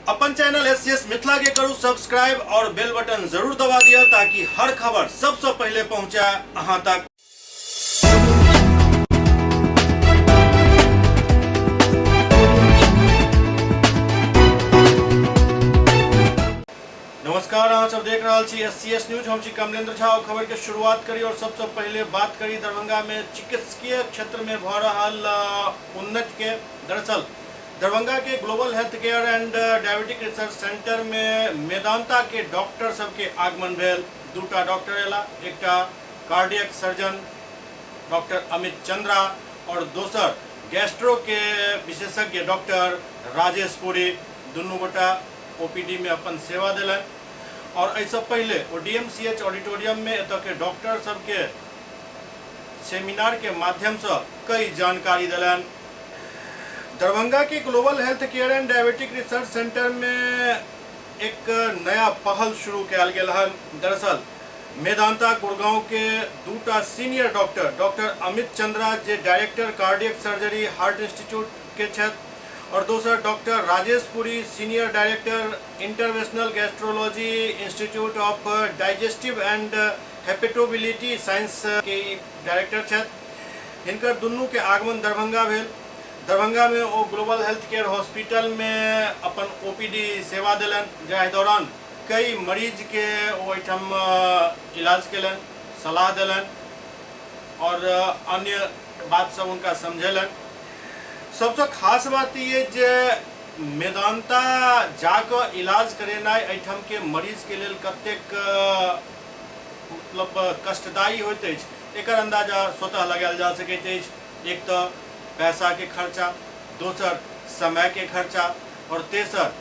अपन channel S C S Mithila के करू सब्सक्राइब और बेल बटन जरूर दबा दिया ताकि हर खबर सबसे पहले पहुंचे अहां तक। नमस्कार, अहाँ सब देख रहल छी एस सी एस न्यूज। हम छी कमलेंद्र झा और खबर के शुरुआत करी और सबसे पहले बात करी दरभंगा में चिकित्सकीय क्षेत्र में भ रहल उन्नति के। दरअसल दरभंगा के global health care and diabetic research centre में मेदांता के डॉक्टर सबके आगमन भेल। दूटा डॉक्टर अयला, एकटा cardiac surgeon doctor Amit Chandra और दोसर गैस्ट्रो के विशेषज्ञ डॉक्टर राजेश पुरी। दुनू गोटा ओपीडी में अपन सेवा देलनि और एहिसँ पहिले ओ डीएमसीएच ऑडिटोरियम में एतऽ के डॉक्टर सबके सेमिनार के माध्यमसँ कई जानकारी देलनि। दरभंगा के global health care and diabetic research centre में एक नया पहल शुरू कयल गेल हन। दरअसल मेदांता गुड़गांव के दूटा senior doctor, doctor Amit Chandra जे director cardiac surgery heart institute के छथि और दोसर doctor Rajesh Puri senior director interventional gastrology institute of digestive and hepatobiliary science के डायरेक्टर छथि। हिनकर दुनू के आगमन दरभंगा भेल। दरभंगा में ओ ग्लोबल हेल्थ केयर हॉस्पिटल में अपन ओपीडी सेवा देलनि, जाहि दौरान कई मरीज के ओ एहिठाम इलाज केलनि, सलाह देलनि और अन्य बात सब हुनका समझेलनि। सबसँ खास बात ई अछि जे मेदांता जाकऽ इलाज करेनाइ एहिठाम के मरीज के लेल कतेक मतलब कष्टदायी होइत अछि, एकर अंदाजा स्वतः लगायल जा सकैत अछि। एक तऽ पैसा के खर्चा, दोसर समय के खर्चा और तेसर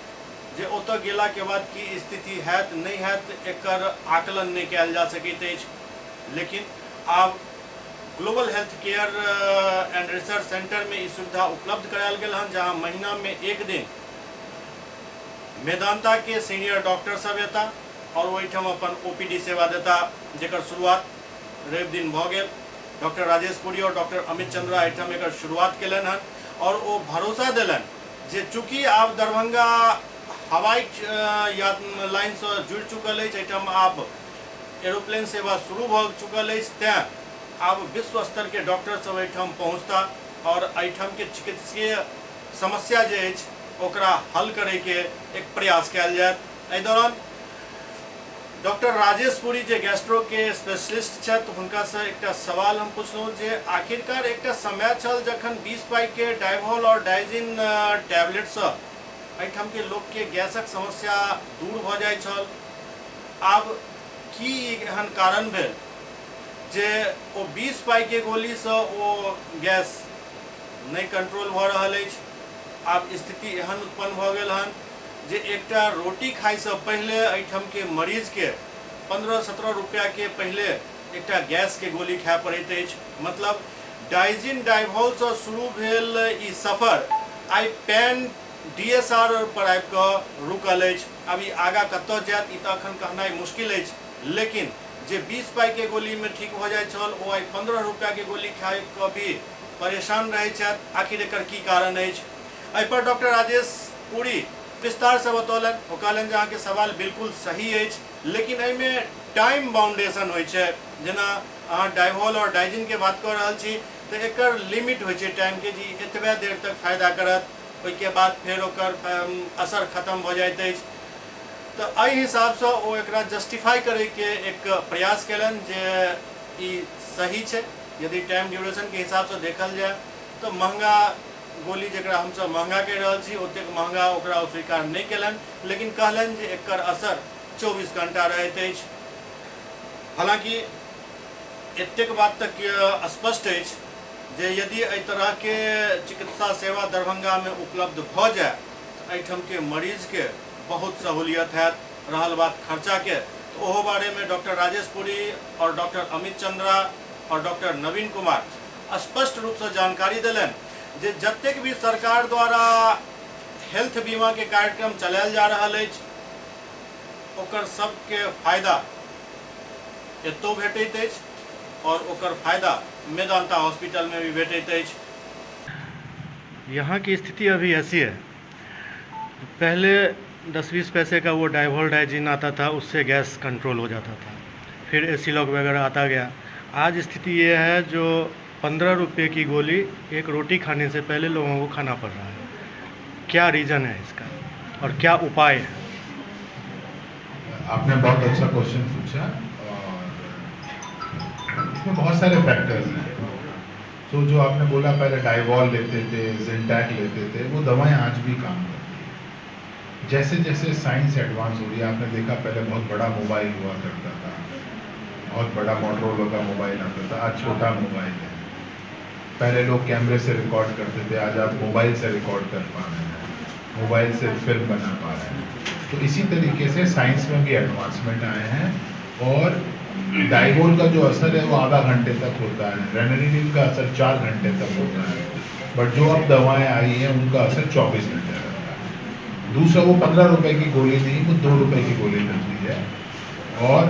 जे ओतऽ गेला के बाद की स्थिति हैत नहि हैत एकर आकलन नहि कयल जा सकैत अछि। लेकिन आब global health care and research centre में ई सुविधा उपलब्ध करायल गेल हन, जहां महीना में एक दिन मेदांता के सीनियर डॉक्टर सब एता और ओहिठाम अपन ओपीडी सेवा देता, जेकर शुरुआत रवि दिन भऽ गेल। डॉक्टर राजेश पुरी और डॉक्टर अमित चंद्रा एहिठाम एकर शुरुआत केलनि हन और ओ भरोसा देलनि जे चूँकि आब दरभंगा हवाई लाइनसँ जुड़ि चुकल अछि, एहिठाम आब एरोप्लेन सेवा शुरू भऽ चुकल अछि, तैँ आब विश्व स्तर के डॉक्टर सब एहिठाम पहुँचता और एहिठाम के चिकित्सकीय समस्या जे अछि ओकरा हल करैके एक प्रयास कयल जायत। एहि दौरान डॉक्टर राजेश पुरी जे गैस्ट्रो के स्पेशलिस्ट छथि, हुनकासँ एकटा सवाल हम पुछलहुँ जे आखिरकार एकटा समय छल जखन 20 पाई के डाइवोल और डाइजिन टैबलेटसँ एहिठाम के लोकके गैसक समस्या दूर भऽ जाइ छल, आब की एहन कारण भेल जे ओ 20 पाई के गोलीसँ ओ गैस नहि कंट्रोल भऽ रहल अछि? आब स्थिति एहन उत्पन्न भऽ गेल हन जे एकटा रोटी खाइसँ पहिले एहिठामके मरीजके 15-17 रुपैआके पहिले एकटा गैसके गोली खाय पड़ैत अछि। मतलब डाइजिन डाइवोलसँ शुरू भेल ई सफर आइ पैन डीएसआर पर आबि कऽ रुकल अछि। आब ई आगाँ कतऽ जायत ई तऽ अखन कहनाइ मुश्किल अछि, लेकिन जे 20 पाइके गोलीमे ठीक भऽ जाइत छल ओ आइ 15 रुपैआके गोली खाइ कऽ भी परेशान रहैत छथि। आखिर एकर की कारण अछि? एहिपर डॉक्टर राजेश पुरी विस्तारसँ बतौलनि। ओ कहलनि जे अहाँके सवाल बिल्कुल सही अछि, लेकिन एहिमे टाइम बाउंडेशन होइ छै। जेना अहाँ डाइवोल आओर डाइजिनके बात कऽ रहल छी तऽ एकर लिमिट होइ छै टाइमके, जे एतबे देर तक फायदा करत, ओहिके बाद फेर ओकर असर खत्म भऽ जाइत अछि। तऽ एहि हिसाबसँ ओ एकरा जस्टिफाई करैके एक प्रयास कयलनि जे ई सही छै। यदि टाइम ड्यूरेशनके हिसाबसँ देखल जाय तऽ महंगा गोली जकरा हमसब महंगा कहि रहल छी ओतेक महंगा ओकरा ओ स्वीकार नहि कयलनि, लेकिन कहलनि जे एकर असर 24 घंटा रहैत अछि। हालांकि एतेक बात तक स्पष्ट अछि जे यदि एहि तरहके चिकित्सा सेवा दरभंगामे उपलब्ध भऽ जाय तऽ एहिठामके मरीजके बहुत सहूलियत हैत। रहल बात खर्चाके, तऽ ओहो बारेमे डॉक्टर राजेश पुरी और डॉक्टर अमित चंद्रा और डॉक्टर नवीन कुमार स्पष्ट रूपसँ जानकारी देलनि जे जतेक भी सरकार द्वारा हेल्थ बीमाके कार्यक्रम चलायल जा रहल अछि ओकर सबके फायदा एतौ भेटैत अछि और ओकर फायदा मेदांता हॉस्पिटल में भी भेटैत अछि। यहाँ की स्थिति अभी ऐसी है, पहले 10-20 पैसे का वो डाइवोल डाइजीन आता था, उससे गैस कंट्रोल हो जाता था। फिर एसिलॉक वगैरह आता गया। आज स्थिति ये है जो 15 रुपये की गोली एक रोटी खाने से पहले लोगों को खाना पड़ रहा है। क्या रीज़न है इसका और क्या उपाय है? आपने बहुत अच्छा क्वेश्चन पूछा और इसमें बहुत सारे फैक्टर्स हैं। तो जो आपने बोला पहले डाइवॉल लेते थे, जिंटैक लेते थे, वो दवाएं आज भी काम करती हैं। जैसे जैसे साइंस एडवांस हो रही है, आपने देखा पहले बहुत बड़ा मोबाइल हुआ करता था, बहुत बड़ा मोटरोला का मोबाइल आता था, आज छोटा मोबाइल है। पहले लोग कैमरे से रिकॉर्ड करते थे, आज आप मोबाइल से रिकॉर्ड कर पा रहे हैं, मोबाइल से फिल्म बना पा रहे हैं। तो इसी तरीके से साइंस में भी एडवांसमेंट आए हैं और डाइवोल का जो असर है वो आधा घंटे तक होता है, रेनिटिडिन का असर 4 घंटे तक होता है, बट जो अब दवाएं आई हैं उनका असर 24 घंटे रहता है। दूसरा, वो 15 रुपये की गोली नहीं, वो 2 रुपये की गोली मिलती है। और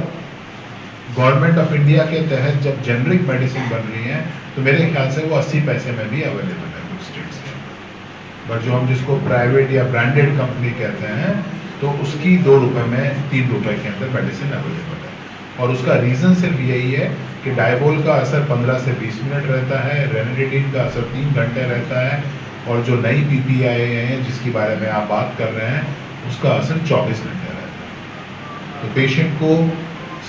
गवर्नमेंट ऑफ इंडिया के तहत जब जेनरिक मेडिसिन बन रही है तो मेरे ख्याल से वो 80 पैसे में भी अवेलेबल है कुछ स्टेट्स के अंदर। बट जो हम जिसको प्राइवेट या ब्रांडेड कंपनी कहते हैं तो उसकी 2 रुपये में 3 रुपये के अंदर मेडिसिन अवेलेबल है। और उसका रीज़न सिर्फ यही है कि डाइबोल का असर 15 से 20 मिनट रहता है, रेनिटिडिन का असर 3 घंटे रहता है, और जो नई PPI हैं जिसके बारे में आप बात कर रहे हैं उसका असर 24 घंटे रहता है। तो पेशेंट को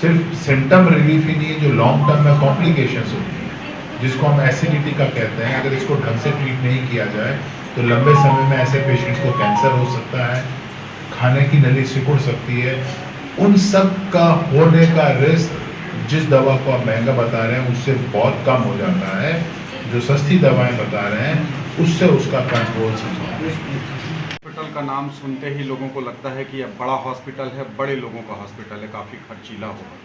सिर्फ सिम्टम रिलीफ ही नहीं है, जो लॉन्ग टर्म में कॉम्प्लिकेशंस होती हैं जिसको हम एसिडिटी का कहते हैं, अगर इसको ढंग से ट्रीट नहीं किया जाए तो लंबे समय में ऐसे पेशेंट्स को कैंसर हो सकता है, खाने की नली सिकुड़ सकती है। उन सब का होने का रिस्क जिस दवा को आप महंगा बता रहे हैं उससे बहुत कम हो जाता है, जो सस्ती दवाएं बता रहे हैं उससे उसका कंट्रोल संभव है। हॉस्पिटल का नाम सुनते ही लोगों को लगता है कि यह बड़ा हॉस्पिटल है, बड़े लोगों का हॉस्पिटल है, काफ़ी खर्चीला होगा।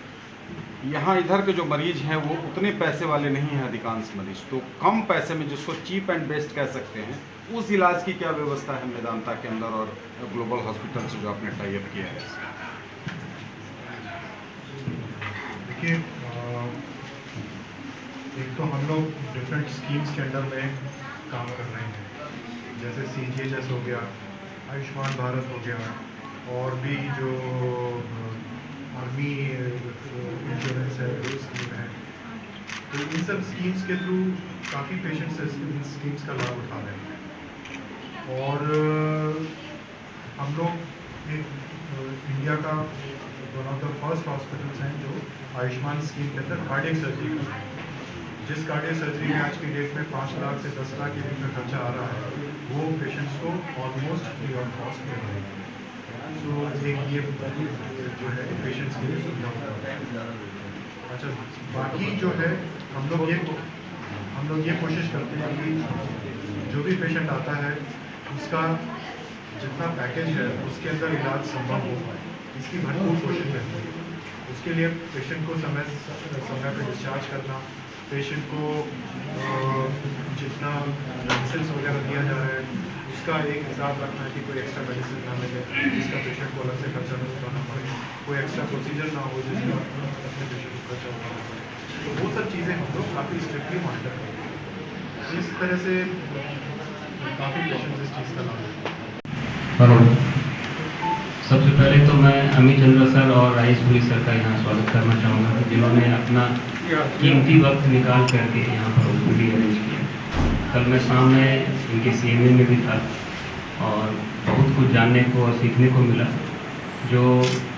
यहाँ इधर के जो मरीज़ हैं वो उतने पैसे वाले नहीं हैं, अधिकांश मरीज तो कम पैसे में, जिसको चीप एंड बेस्ट कह सकते हैं, उस इलाज की क्या व्यवस्था है मेदांता के अंदर और ग्लोबल हॉस्पिटल से जो आपने टाई अप किया है? देखिए, एक तो हम लोग डिफरेंट स्कीम्स के अंडर में काम कर रहे हैं, जैसे CGHS हो गया, आयुष्मान भारत हो गया, और भी जो आर्मी इंश्योरेंस है वो स्कीम है। तो इन सब स्कीम्स के थ्रू काफ़ी पेशेंट्स इन स्कीम्स का लाभ उठा रहे हैं। और हम लोग एक इंडिया का one of the first hospitals हैं जो आयुष्मान स्कीम के अंदर कार्डियक सर्जरी कर रहे हैं। जिस कार्डियक सर्जरी में आज की डेट में 5 लाख से 10 लाख के बीच में खर्चा आ रहा है, वो पेशेंट्स को ऑलमोस्ट फ्री ऑफ कॉस्ट मिल रही है। सो एक ये जो है पेशेंट्स के लिए सुविधा उपलब्ध है। अच्छा, बाकी जो है हम लोग ये कोशिश करते हैं कि जो भी पेशेंट आता है उसका जितना पैकेज है उसके अंदर इलाज संभव हो पाए, इसकी भरपूर कोशिश रहती है। उसके लिए पेशेंट को समय समय पर डिस्चार्ज करना, पेशेंट को जितना मेडिसिन वगैरह दिया जा रहा है उसका एक हिसाब रखना कि कोई एक्स्ट्रा मेडिसिन ना मिले जिसका पेशेंट को अलग से खर्चा न उठाना पड़े, कोई एक्स्ट्रा प्रोसीजर ना हो जिसका अपने पेशेंट को खर्चा उठाना पड़े। तो वो सब चीज़ें हम लोग काफ़ी स्ट्रिक्टली मॉनिटर करते हैं। इस तरह से काफ़ी पेशेंट्स इस चीज़ का लाभ लेते हैं। सबसे पहले तो मैं अमित चंद्रा सर और राजेश पुरी सर का यहाँ स्वागत करना चाहूँगा, जिन्होंने अपना कीमती वक्त निकाल करके यहाँ पर OPD arrange किया। कल मैं शाम में इनके CMA में भी था और बहुत कुछ जानने को और सीखने को मिला जो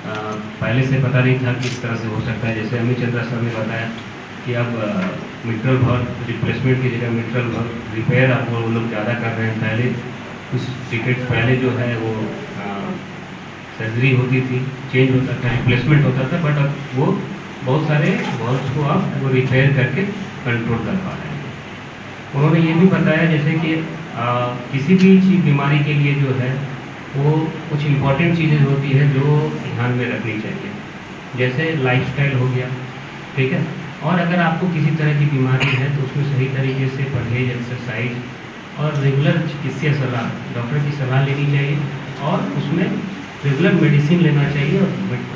पहले से पता नहीं था कि इस तरह से हो सकता है। जैसे अमित चंद्रा सर ने बताया कि अब मिट्रल वाल्व रिप्लेसमेंट की जगह मिट्रल वाल्व रिपेयर अब वो लोग ज़्यादा कर रहे हैं। पहले कुछ टिकट पहले जो है वो सर्जरी होती थी, चेंज होता था, रिप्लेसमेंट होता था, बट अब वो बहुत सारे वॉल्व्स को आप वो रिपेयर करके कंट्रोल कर पा रहे हैं। उन्होंने ये भी बताया जैसे कि किसी भी चीज़ बीमारी के लिए जो है वो कुछ इम्पोर्टेंट चीज़ें होती है जो ध्यान में रखनी चाहिए, जैसे लाइफस्टाइल हो गया, ठीक है, और अगर आपको किसी तरह की बीमारी है तो उसमें सही तरीके से परहेज, एक्सरसाइज और रेगुलर चिकित्सीय सलाह, डॉक्टर की सलाह लेनी चाहिए और उसमें रेगुलर मेडिसिन लेना चाहिए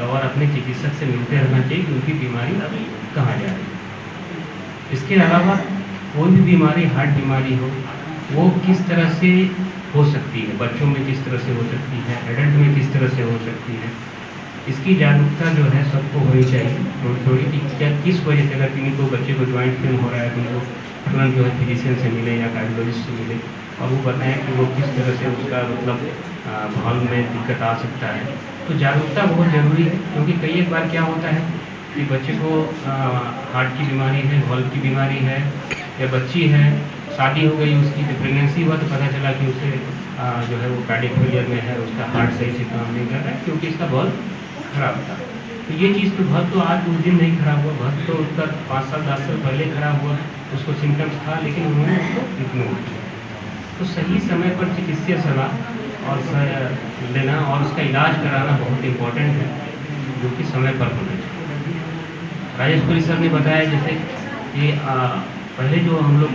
और अपने चिकित्सक से मिलते रहना चाहिए कि उनकी बीमारी अभी कहाँ जा रही है। इसके अलावा कोई भी बीमारी, हार्ट बीमारी हो, वो किस तरह से हो सकती है, बच्चों में किस तरह से हो सकती है, एडल्ट में किस तरह से हो सकती है। इसकी जागरूकता जो है सबको होनी चाहिए थोड़ी थोड़ी कि क्या किस वजह से, अगर किन्हीं को बच्चे को जॉइंट पेन हो रहा है तो उनको तुरंत जो है फिजिशियन से मिले या कार्डियोलॉजिस्ट से मिले और वो बताएं कि वो किस तरह से उसका मतलब वाल्व में दिक्कत आ सकता है। तो जागरूकता बहुत ज़रूरी है, क्योंकि कई एक बार क्या होता है कि बच्चे को हार्ट की बीमारी है, वाल्व की बीमारी है, या बच्ची है, शादी हो गई उसकी, तो प्रेगनेंसी हुआ तो पता चला कि उसे जो है वो कार्डियक फेलियर में है, उसका हार्ट सही से काम नहीं कर रहा है क्योंकि इसका वाल्व खराब था। तो ये चीज़ तो बहुत तो आज उस दिन नहीं खराब हुआ, बहुत तो उसका 5 साल 10 साल पहले खराब हुआ है, उसको सिम्टम्स था लेकिन उन्होंने उसको इग्नोर किया। तो सही समय पर चिकित्सीय सलाह और लेना और उसका इलाज कराना बहुत इम्पोर्टेंट है, जो कि समय पर होना चाहिए। राजेश पुरी सर ने बताया जैसे कि पहले जो हम लोग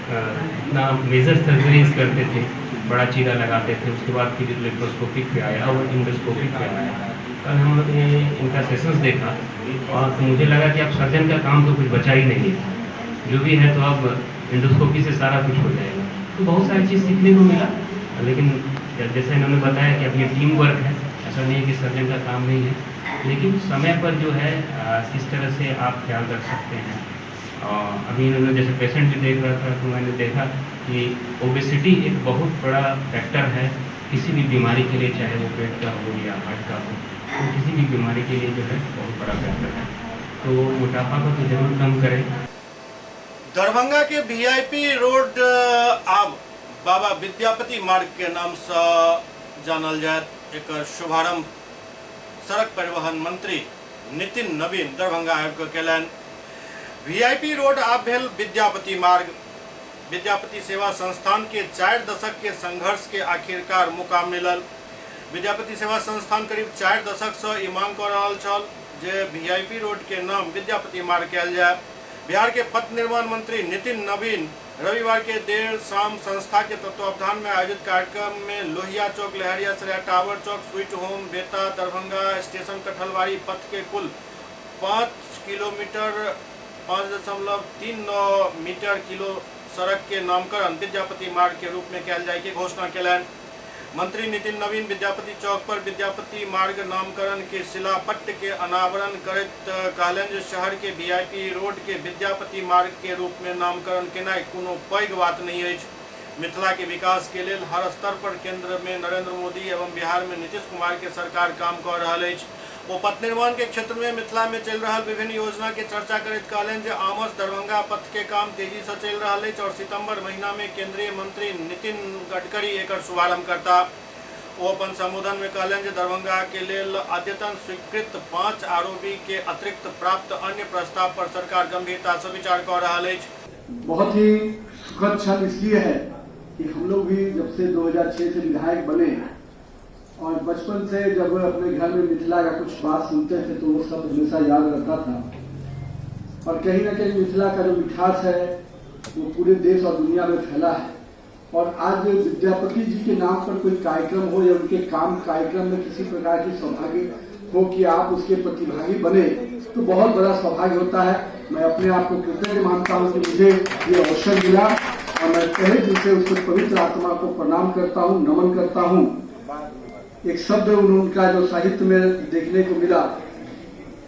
इतना मेजर सर्जरीज करते थे, बड़ा चीरा लगाते थे, उसके बाद फिर लेप्रोस्कोपिक पे आया और इंडोस्कोपिक पे आया। कल हम लोग ने इनका सेशंस देखा और तो मुझे लगा कि अब सर्जन का काम तो कुछ बचा ही नहीं है, जो भी है तो अब इंडोस्कोपी से सारा कुछ हो जाएगा। तो बहुत सारी चीज़ सीखने को मिला, लेकिन जैसे इन्होंने बताया कि अब ये टीम वर्क है, ऐसा नहीं है कि सर्जन का काम नहीं है, लेकिन समय पर जो है किस तरह से आप ख्याल रख सकते हैं। और अभी इन्होंने जैसे पेशेंट भी देख रहा था तो मैंने देखा कि ओबेसिटी एक बहुत बड़ा फैक्टर है किसी भी बीमारी के लिए, चाहे वो पेट का हो या हार्ट का हो, तो किसी भी बीमारी के लिए जो है बहुत बड़ा फैक्टर है। तो मोटापा को तो जरूर कम करें। दरभंगा के वीआईपी रोड आब बाबा विद्यापति मार्ग के नाम से जानल जायत। एकर शुभारंभ सड़क परिवहन मंत्री नितिन नवीन दरभंगा आबि कऽ कयलनि। वीआईपी रोड आब भेल विद्यापति मार्ग। विद्यापति सेवा संस्थान के 4 दशक के संघर्ष के आखिरकार मुकाम मिलल। विद्यापति सेवा संस्थान करीब 4 दशक से ई मांग कऽ रहल छल जे वीआईपी रोड के नाम विद्यापति मार्ग कयल जाय। बिहार के पथ निर्माण मंत्री नितिन नवीन रविवार के देर शाम संस्था के तत्वावधान में आयोजित कार्यक्रम में लोहिया चौक, लहरियासराय टावर चौक, स्वीट होम, बेता, दरभंगा स्टेशन, कटहलवाड़ी पथ के कुल 5 किलोमीटर 5.39 मीटर किलो सड़क के नामकरण विद्यापति मार्ग के रूप में कयल जाय के घोषणा कयलनि। मंत्री नितिन नवीन विद्यापति चौक पर विद्यापति मार्ग नामकरण के शिलापट्ट के अनावरण करैत कहलनि जे शहर के वीआईपी रोड के विद्यापति मार्ग के रूप में नामकरण केनाइ कोनो पैघ बात नहीं अछि। मिथिला के विकास के लेल हर स्तर पर केंद्र में नरेंद्र मोदी एवं बिहार में नीतीश कुमार के सरकार काम कऽ रहल अछि। ओ पथ निर्माण के क्षेत्र में मिथिला में चलि रहल विभिन्न योजना के चर्चा करैत कहलनि जे आमस दरभंगा पथ के काम तेजी से चलि रहल अछि और सितंबर महीना में केंद्रीय मंत्री नितिन गडकरी एकर शुभारंभ करता। ओ अपन संबोधन में कहलनि जे दरभंगा के लेल अद्यतन स्वीकृत 5 आरओबी के अतिरिक्त प्राप्त अन्य प्रस्ताव पर सरकार गंभीरता से विचार कऽ रहल अछि। बहुत ही सुखद क्षण इसलिए है कि हम लोग भी जब से 2006 से विधायक बने और बचपन से जब अपने घर में मिथिला का कुछ बात सुनते थे तो वो सब हमेशा याद रहता था और कहीं ना कहीं मिथिला का जो मिठास है वो पूरे देश और दुनिया में फैला है। और आज विद्यापति जी के नाम पर कोई कार्यक्रम हो या उनके काम कार्यक्रम में किसी प्रकार की सौभाग्य हो कि आप उसके प्रतिभागी बने तो बहुत बड़ा सौभाग्य होता है। मैं अपने आप को कृतज्ञ मानता हूँ कि मुझे ये अवसर मिला और मैं तहे दिल से उस पवित्र आत्मा को प्रणाम करता हूँ, नमन करता हूँ। एक शब्द उनका जो साहित्य में देखने को मिला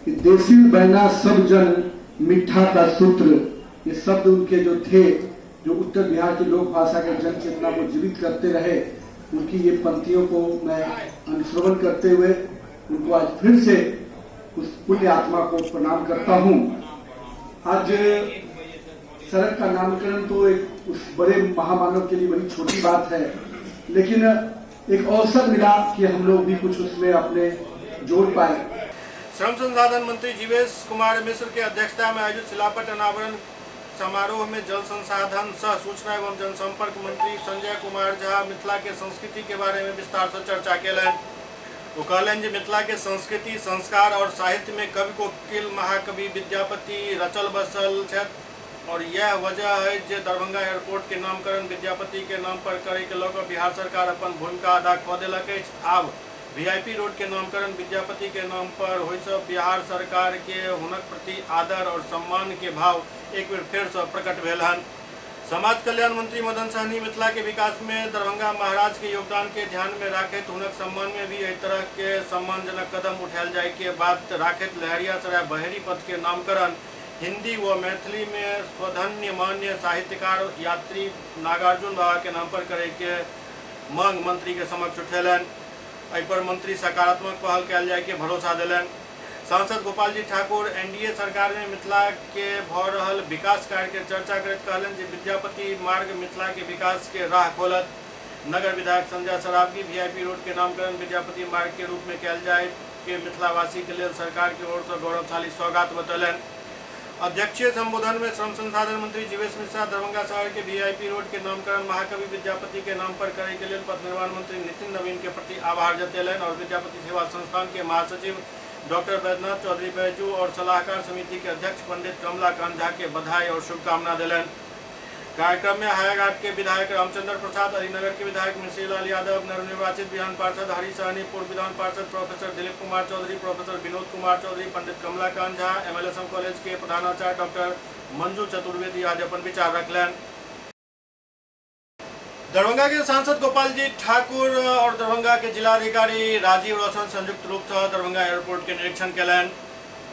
कि देसी बहना सब जन मिठा का सूत्र, ये शब्द उनके जो थे, जो उत्तर बिहार की लोक भाषा के जन चेतना को जीवित करते रहे, उनकी ये पंक्तियों को मैं अनुश्रवण करते हुए उनको आज फिर से उस पुण्य आत्मा को प्रणाम करता हूँ। आज सड़क का नामकरण तो एक उस बड़े महामानव के लिए बड़ी छोटी बात है, लेकिन एक अवसर मिला कि हम लोग भी कुछ उसमें अपने जोड़ पाए। श्रम संसाधन मंत्री जीवेश कुमार मिश्र के अध्यक्षता में आयोजित शिलापट अनावरण समारोह में जल संसाधन सह सूचना एवं जनसंपर्क मंत्री संजय कुमार झा मिथिला के संस्कृति के बारे में विस्तार से चर्चा केलनि। वो कहलनि जे मिथिला के संस्कृति, संस्कार और साहित्य में कवि कोकिल महाकवि विद्यापति रचल बसल छथि और यह वजह है जे दरभंगा एयरपोर्ट के नामकरण विद्यापति के नाम पर करे के लऽ कऽ बिहार सरकार अपन भूमिका अदा कऽ देलक अछि। आब वीआईपी रोड के नामकरण विद्यापति के नाम पर होइसँ बिहार सरकार के हुनक प्रति आदर और सम्मान के भाव एक बेर फेरसँ प्रकट भेल हन। समाज कल्याण मंत्री मदन सहनी मिथिला के विकास में दरभंगा महाराज के योगदान के ध्यान में राखैत हुनक सम्मान में भी एहि तरह के सम्मानजनक कदम उठायल जाय के बात राखैत लहरियासराय बहेरी पथ के नामकरण हिंदी व मैथिली में स्वधन्य मान्य साहित्यकार यात्री नागार्जुन बाबा के नाम पर करे के मांग मंत्री के समक्ष उठेलनि। एहि पर मंत्री सकारात्मक पहल कयल जाय के भरोसा देलनि। सांसद गोपाल जी ठाकुर एनडीए सरकार में मिथिला के भ रहल विकास कार्य के चर्चा करैत कहलनि जे विद्यापति मार्ग मिथिला के विकास के राह खोलत। नगर विधायक संजय सरावगी वीआईपी रोड के नामकरण विद्यापति मार्ग के रूप में कयल जाय के मिथिलावासी के लेल सरकार के ओर से गौरवशाली सौगात बतौलनि। अध्यक्षीय संबोधन में श्रम संसाधन मंत्री जीवेश मिश्रा दरभंगा शहर के वीआईपी रोड के नामकरण महाकवि विद्यापति के नाम पर करे के लेल पथ निर्माण मंत्री नितिन नवीन के प्रति आभार जतेलनि और विद्यापति सेवा संस्थान के महासचिव डॉक्टर बैद्यनाथ चौधरी बैजू और सलाहकार समिति के अध्यक्ष पंडित कमलाकांत झा के बधाई और शुभकामना दिलनि। कार्यक्रम में हायाघाट के विधायक रामचंद्र प्रसाद, अलीनगर के विधायक मिश्रीलाल यादव, नवनिर्वाचित विधान पार्षद हरि सहनी, पूर्व विधान पार्षद प्रोफेसर दिलीप कुमार चौधरी, प्रोफेसर विनोद कुमार चौधरी, पंडित कमलाकांत झा, एमएलएसएम कॉलेज के प्रधानाचार्य डॉक्टर मंजू चतुर्वेदी आदि अपन विचार रखलनि। दरभंगा के सांसद गोपाल जी ठाकुर और दरभंगा के जिलाधिकारी राजीव रोशन संयुक्त रूप से दरभंगा एयरपोर्ट के निरीक्षण कयलनि।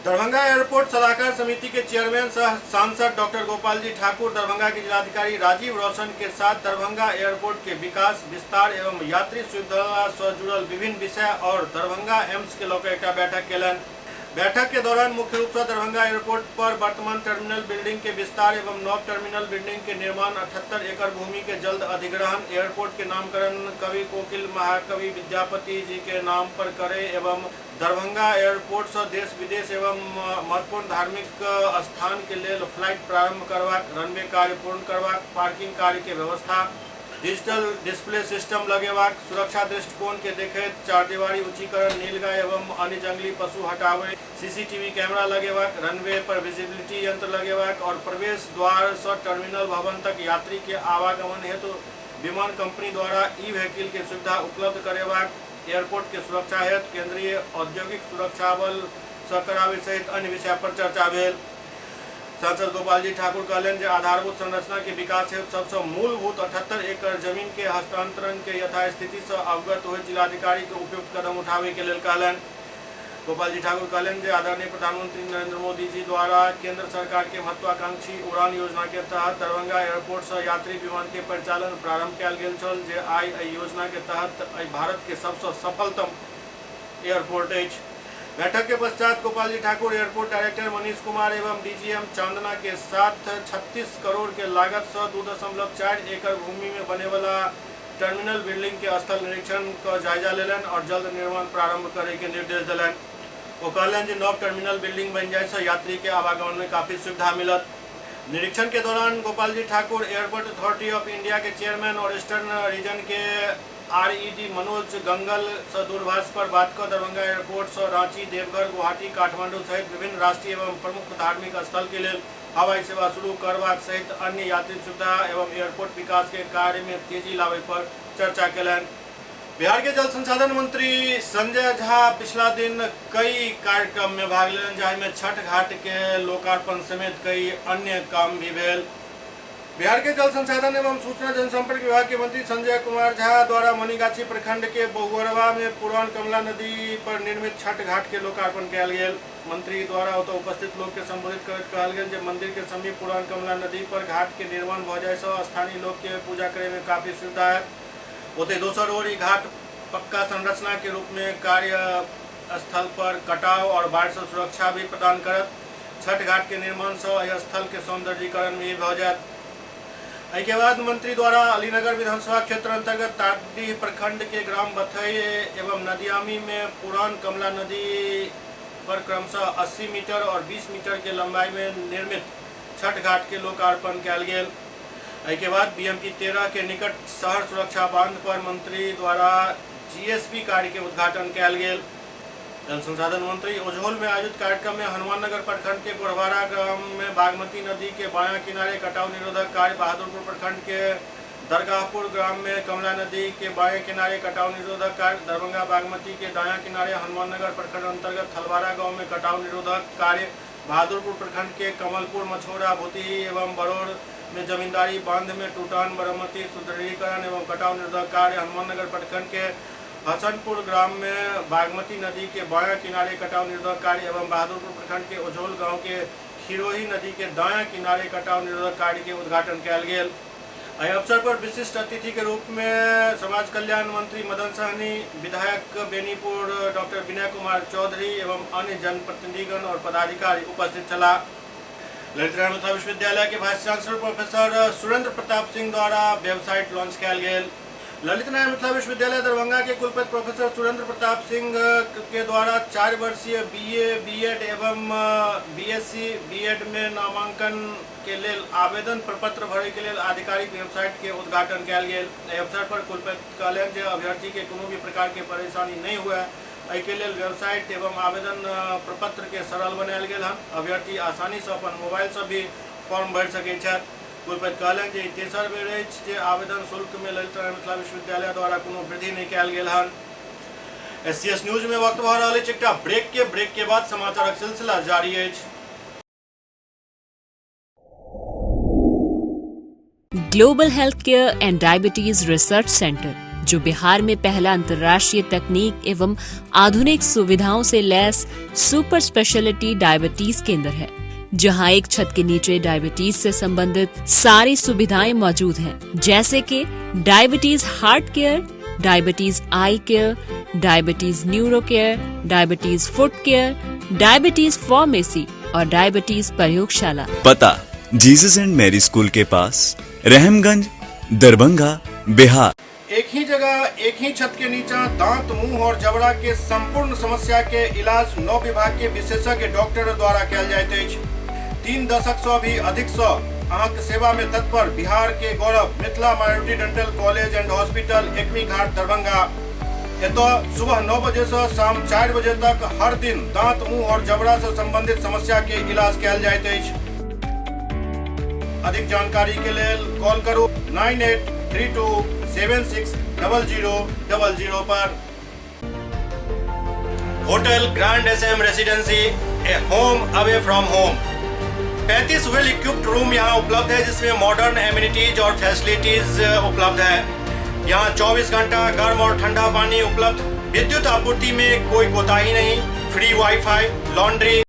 दरभंगा एयरपोर्ट सलाहकार समिति के चेयरमैन सह सांसद डॉक्टर गोपाल जी ठाकुर दरभंगा के जिलाधिकारी राजीव रोशन के साथ दरभंगा एयरपोर्ट के विकास, विस्तार एवं यात्री सुविधा से जुड़ल विभिन्न विषय और दरभंगा एम्स के लऽ एक बैठक कयलनि। बैठक के दौरान मुख्य रूप से दरभंगा एयरपोर्ट पर वर्तमान टर्मिनल बिल्डिंग के विस्तार एवं नव टर्मिनल बिल्डिंग के निर्माण, 78 एकड़ भूमि के जल्द अधिग्रहण, एयरपोर्ट के नामकरण कवि कोकिल महाकवि विद्यापति जी के नाम पर करे एवं दरभंगा एयरपोर्ट से देश विदेश एवं महत्वपूर्ण धार्मिक स्थान के लेल फ्लाइट प्रारंभ करबाक, रनवे कार्य पूर्ण करबाक, पार्किंग कार्य के व्यवस्था, डिजिटल डिस्प्ले सिस्टम लगेबाक, सुरक्षा दृष्टिकोण के देखैत चारदीवारी ऊंचीकरण, नीलगाय एवं अन्य जंगली पशु हटावे, सीसीटीवी कैमरा लगेबाक, रनवे पर विजिबिलिटी यंत्र लगेबाक और प्रवेश द्वार से टर्मिनल भवन तक यात्री के आवागमन हेतु विमान कंपनी द्वारा ई व्हीकल के सुविधा उपलब्ध करेबाक, एयरपोर्ट के सुरक्षा हेतु केंद्रीय औद्योगिक सुरक्षा बल से करावे सहित अन्य विषय पर चर्चा भेल। सांसद गोपाल जी ठाकुर कहलनि जे आधारभूत संरचना के विकास हेतु सबसे मूलभूत 78 एकड़ जमीन के हस्तांतरण के यथास्थिति से अवगत होइत जिलाधिकारी के उपयुक्त कदम उठावे के लेल कहलनि। गोपाल जी ठाकुर कहलनि जे आदरणीय प्रधानमंत्री नरेंद्र मोदी जी द्वारा केंद्र सरकार के महत्वाकांक्षी उड़ान योजना के तहत दरभंगा एयरपोर्ट से यात्री विमान के परिचालन प्रारंभ कयल गेल छल, जे आइ एहि योजना के तहत एहि भारत के सबसे सफलतम एयरपोर्ट अछि। बैठक के पश्चात गोपाल जी ठाकुर एयरपोर्ट डायरेक्टर मनीष कुमार एवं डीजीएम चांदना के साथ 36 करोड़ के लागत से 2.4 एकड़ भूमि में बने वाला टर्मिनल बिल्डिंग के स्थल निरीक्षण का जायजा लेलनि और जल्द निर्माण प्रारंभ करे के निर्देश दिलनि। वो कहलनि जे नव टर्मिनल बिल्डिंग बनि जाय से यात्री के आवागमन में काफी सुविधा मिलत। निरीक्षण के दौरान Gopal ji Thakur airport authority of India के चेयरमैन और ईस्टर्न रीजन के आरईडी मनोज गंगल से दूरभाष पर बात कर दरभंगा एयरपोर्ट से रांची, देवघर, गुवाहाटी, काठमांडू सहित विभिन्न राष्ट्रीय एवं प्रमुख धार्मिक स्थल के लिए हवाई सेवा शुरू करबाक सहित अन्य यात्री सुविधा एवं एयरपोर्ट विकास के कार्य में तेजी लावे पर चर्चा कयलनि। बिहार के जल संसाधन मंत्री संजय झा पिछला दिन कई कार्यक्रम में भाग लेलनि, जाहिमे छठ घाट के लोकार्पण समेत कई अन्य काम भी भेल। बिहार के जल संसाधन एवं सूचना जनसंपर्क विभाग के मंत्री संजय कुमार झा द्वारा मनीगाछी प्रखंड के बहुअरवा में पुरान कमला नदी पर निर्मित छठ घाट के लोकार्पण कयल गेल। मंत्री द्वारा ओतय उपस्थित लोक के संबोधित करैत कहल गेल जे मंदिर के समीप पुरान कमला नदी पर घाट के निर्माण भऽ जाय से स्थानीय लोक के पूजा करे में काफी सुविधा है। ओतय दोसर ओर ई घाट पक्का संरचना के रूप में कार्य स्थल पर कटाव और बाढ़ से सुरक्षा भी प्रदान करत। छठ घाट के निर्माण से एहि स्थल के सौंदर्यीकरण भी भऽ जायत। एहिके बाद मंत्री द्वारा अलीनगर विधानसभा क्षेत्र अंतर्गत तारडीह प्रखंड के ग्राम बथई एवं नदियामी में पुरान कमला नदी पर क्रमशः 80 मीटर और 20 मीटर के लंबाई में निर्मित छठ घाट के लोकार्पण कयल गेल। एहिके बाद बीएमपी 13 के निकट शहर सुरक्षा बांध पर मंत्री द्वारा जीएसपी कार्य के उद्घाटन कयल गेल। जल संसाधन मंत्री ओझोल में आयोजित कार्यक्रम में हनुमाननगर प्रखंड के गोरवारा ग्राम में बागमती नदी के बायां किनारे कटाव निरोधक कार्य, बहादुरपुर प्रखंड के दरगाहपुर ग्राम में कमला नदी के बाएं किनारे कटाव निरोधक कार्य, दरभंगा बागमती के दायां किनारे हनुमाननगर प्रखंड अंतर्गत थलवारा गांव में कटाव निरोधक कार्य बहादुरपुर प्रखंड के कमलपुर, मछौरा, भूतही एवं बड़ौर में जमींदारी बांध में टूटान मरम्मति, सुदृढ़ीकरण एवं कटाव निरोधक कार्य। हनुमाननगर प्रखंड के हसनपुर ग्राम में बागमती नदी के बायां किनारे कटाव निरोधक कार्य एवं बहादुरपुर प्रखंड के ओझोल गांव के खिरोही नदी के दायां किनारे कटाव निरोधक कार्य के उद्घाटन कयल गेल। एहि अवसर पर विशिष्ट अतिथि के रूप में समाज कल्याण मंत्री मदन सहनी, विधायक बेनीपुर डॉक्टर विनय कुमार चौधरी एवं अन्य जनप्रतिनिधिगण और पदाधिकारी उपस्थित छलाह। ललित नारायण मिथिला विश्वविद्यालय के vice chancellor professor Surendra Pratap Singh द्वारा वेबसाइट लॉन्च कयल गेल। ललित नारायण मिथिला विश्वविद्यालय दरभंगा के कुलपति प्रोफेसर सुरेंद्र प्रताप सिंह के द्वारा 4 वर्षीय बीए, बीएड एवं बीएससी बीएड में नामांकन के लेल आवेदन प्रपत्र भरे के लेल आधिकारिक वेबसाइट के उद्घाटन कयल गेल। एहि अवसर पर कुलपति कहलनि जे अभ्यर्थी के कोनो भी प्रकार के परेशानी नहीं हुए, एहि के लेल वेबसाइट एवं आवेदन प्रपत्र के सरल बनायल गेल हन। अभ्यर्थी आसानी से अपन मोबाइल से भी फॉर्म भरि सकैत छथि। कुलपति कहलनि जे ई तेसर बेर अछि जे आवेदन शुल्क में ललित नारायण मिथिला विश्वविद्यालय द्वारा कोनो वृद्धि नहीं कयल गेल हन। एससीएस न्यूज में वक्त भऽ रहल अछि एकटा ब्रेक के बाद समाचारक सिलसिला जारी अछि। Global health care and diabetes research centre, जो बिहार में पहला अंतर्राष्ट्रीय तकनीक एवं आधुनिक सुविधाओं से लैस सुपर स्पेशलिटी डायबिटीज केंद्र है, जहां एक छत के नीचे डायबिटीज से संबंधित सारी सुविधाएं मौजूद हैं, जैसे कि diabetes heart care, diabetes eye care, diabetes neuro care, diabetes foot care, diabetes pharmacy और डायबिटीज प्रयोगशाला। पता जीसस एंड मैरी स्कूल के पास, रहमगंज, दरभंगा, बिहार। एक ही जगह एक ही छत के नीचा दांत, मुंह और जबड़ा के संपूर्ण समस्या के इलाज 9 विभाग के विशेषज्ञ डॉक्टर द्वारा कयल जाइत अछि। 3 दशक से भी अधिक से अहाँके सेवा में तत्पर बिहार के गौरव Mithila minority dental college and hospital, Ekmi Ghat, Darbhanga. एतय सुबह 9 बजे से शाम 4 बजे तक हर दिन दांत, मुंह और जबड़ा से संबंधित समस्या के इलाज कयल जाइत अछि। अधिक जानकारी के लेल कॉल करू 9832760000 पर। Hotel grand SM residency, a home away from home. 35 well equipped room यहाँ उपलब्ध है, जिसमें मॉडर्न एमिनिटीज और फैसिलिटीज उपलब्ध है। यहाँ 24 घंटा गर्म और ठंडा पानी उपलब्ध, विद्युत आपूर्ति में कोई कोताही नहीं, free wifi, laundry.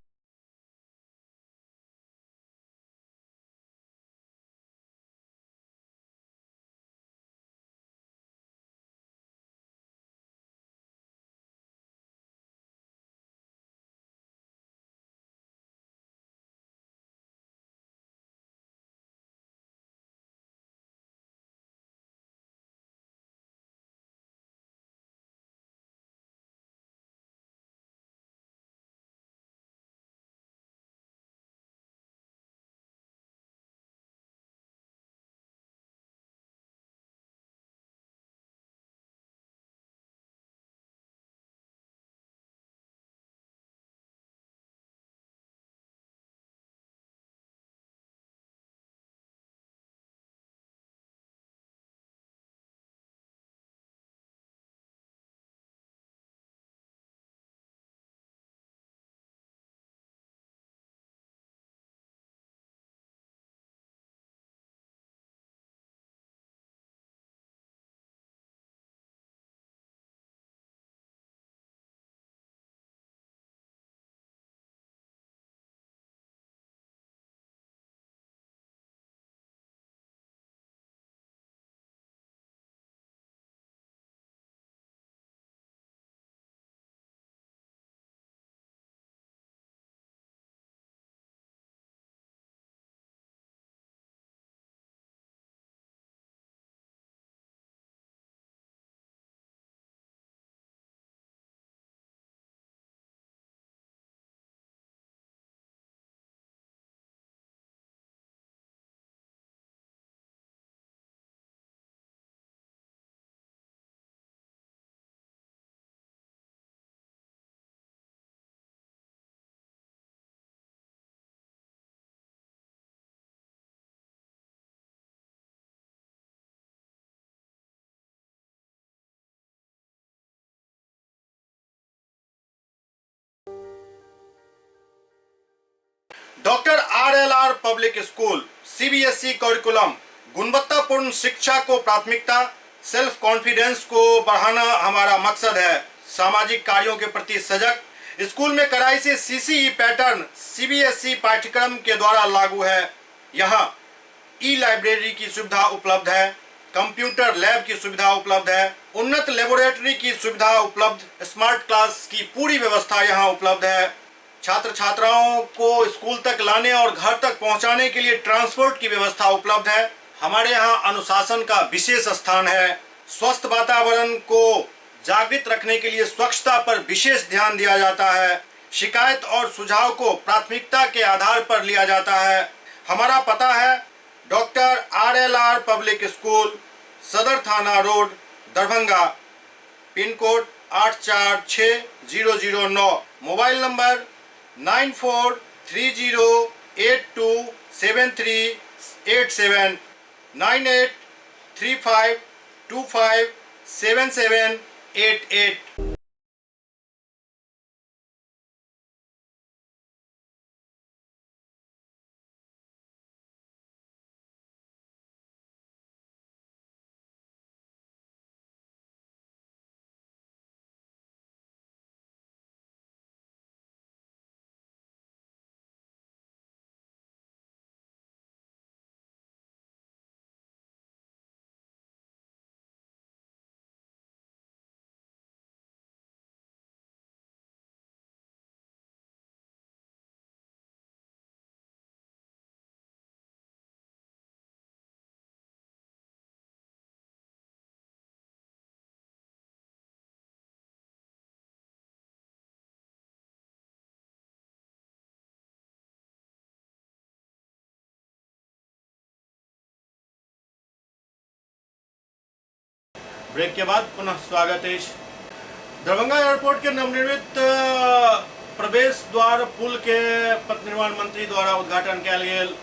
Doctor RLR public school CBSE curriculum, गुणवत्तापूर्ण शिक्षा को प्राथमिकता, सेल्फ कॉन्फिडेंस को बढ़ाना हमारा मकसद है। सामाजिक कार्यों के प्रति सजग, स्कूल में कड़ाई से सीसीई पैटर्न सीबीएसई पाठ्यक्रम के द्वारा लागू है। यहाँ ई लाइब्रेरी की सुविधा उपलब्ध है, कंप्यूटर लैब की सुविधा उपलब्ध है, उन्नत लेबोरेटरी की सुविधा उपलब्ध, स्मार्ट क्लास की पूरी व्यवस्था यहाँ उपलब्ध है। छात्र छात्राओं को स्कूल तक लाने और घर तक पहुँचाने के लिए ट्रांसपोर्ट की व्यवस्था उपलब्ध है। हमारे यहाँ अनुशासन का विशेष स्थान है। स्वस्थ वातावरण को जागृत रखने के लिए स्वच्छता पर विशेष ध्यान दिया जाता है। शिकायत और सुझाव को प्राथमिकता के आधार पर लिया जाता है। हमारा पता है doctor RLR public school, Sadar थाना road, Darbhanga, pin code 846009, mobile number 9430827387, 9835257788। Break के बाद पुनः स्वागत है। दरभंगा एयरपोर्ट के नवनिर्मित प्रवेश द्वार पुल के पथ निर्माण मंत्री द्वारा उद्घाटन कयल गेल।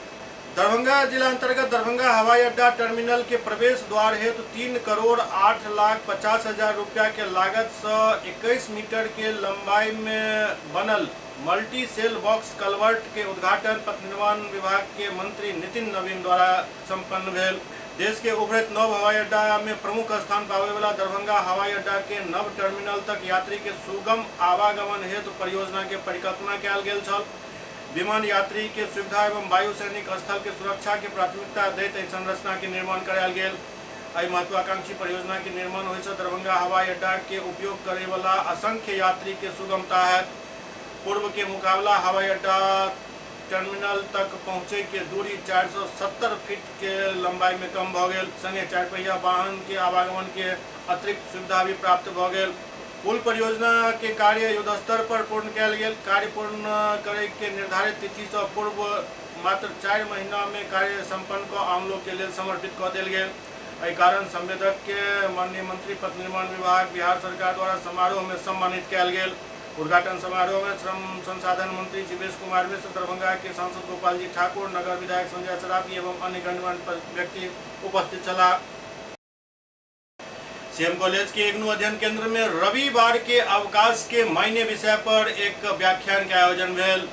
दरभंगा जिला अंतर्गत दरभंगा हवाई अड्डा टर्मिनल के प्रवेश द्वार हेतु 3,08,50,000 रुपया के लागत से 21 मीटर के लंबाई में बनल मल्टी सेल बॉक्स कलवर्ट के उद्घाटन पथ निर्माण विभाग के मंत्री नितिन नवीन द्वारा संपन्न भेल। देश के उभरत नव हवाई अड्डा में प्रमुख स्थान पावे वाला दरभंगा हवाई अड्डा के नव टर्मिनल तक यात्री के सुगम आवागमन हेतु परियोजना के परिकल्पना कयल गेल छल। विमान यात्री के सुविधा एवं वायु सैनिक स्थल के सुरक्षा के प्राथमिकता दैत एहि संरचना के निर्माण करायल गेल। एहि महत्वाकांक्षी परियोजना के निर्माण होय से दरभंगा हवाई अड्डा के उपयोग करे वाला असंख्य यात्री के सुगमता है। पूर्व के मुकाबला हवाई अड्डा टर्मिनल तक पहुँचे के दूरी 470 फीट के लंबाई में कम भ गेल। संगे चार पहिया वाहन के आवागमन के अतिरिक्त सुविधा भी प्राप्त भ गेल। पुल परियोजना के कार्य युद्ध स्तर पर पूर्ण कयल गेल। कार्य पूर्ण करे के निर्धारित तिथि से पूर्व मात्र 4 महीना में कार्य संपन्न क आम लोग के लेल समर्पित क देल गेल। एहि कारण संवेदक के माननीय मंत्री पथ निर्माण विभाग बिहार सरकार द्वारा समारोह में सम्मानित कयल गेल। उद्घाटन समारोह में श्रम संसाधन मंत्री जीवेश कुमार मिश्र, दरभंगा के सांसद गोपाल जी ठाकुर, नगर विधायक संजय सरावगी एवं अन्य गणमान्य व्यक्ति उपस्थित छलाह। सीएम कॉलेज के इग्नू अध्ययन केंद्र में रविवार के अवकाश के मायने विषय पर एक व्याख्यान के आयोजन भेल।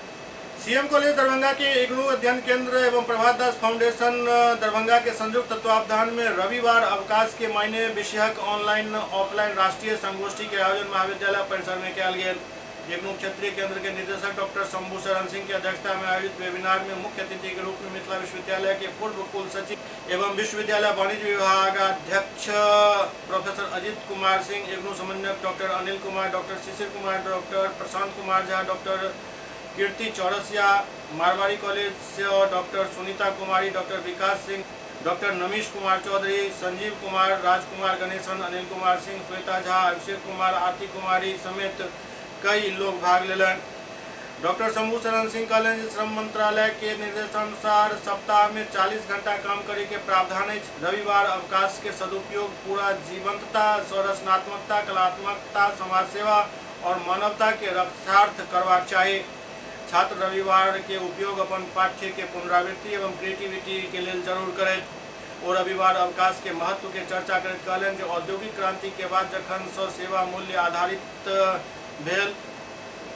सीएम कॉलेज दरभंगा के इग्नू अध्ययन केंद्र एवं प्रभात दास फाउंडेशन दरभंगा के संयुक्त तत्वावधान में रविवार अवकाश के मायने विषयक ऑनलाइन ऑफलाइन राष्ट्रीय संगोष्ठी के आयोजन महाविद्यालय परिसर में कयल गेल। इग्नू क्षेत्रीय केंद्र के निदेशक डॉक्टर शंभू शरण सिंह की अध्यक्षता में आयोजित वेबिनार में मुख्य अतिथि के रूप में मिथिला विश्वविद्यालय के पूर्व कुल सचिव एवं विश्वविद्यालय वाणिज्य विभागाध्यक्ष प्रोफेसर अजित कुमार सिंह, इग्नू समन्वयक doctor Anil Kumar, doctor Shishir Kumar, doctor Prashant Kumar Jha, doctor Kirti Chaurasia, Marwari college से doctor Sunita Kumari, doctor Vikas Singh, doctor Namish Kumar Chaudhary, Sanjeev Kumar, Rajkumar Ganesan, Anil Kumar Singh, Shweta Jha, Abhishek Kumar, Aarti Kumari समेत कई लोग भाग लेलन। Doctor Shambhu Sharan Singh कहलनि जे श्रम मंत्रालय के निर्देशानुसार सप्ताह में 40 घंटा काम करे के प्रावधान अछि। रविवार अवकाश के सदुपयोग पूरा जीवंतता, रचनात्मकता, कलात्मकता, समाज सेवा और मानवता के रक्षार्थ करबाक चाही। छात्र रविवार के उपयोग अपन पाठ्य के पुनरावृत्ति एवं क्रिएटिविटी के लेल जरूर करैत। ओ रविवार अवकाश के महत्व के चर्चा करैत कहलनि जे औद्योगिक क्रांति के बाद जखन सँ सेवा मूल्य आधारित भेल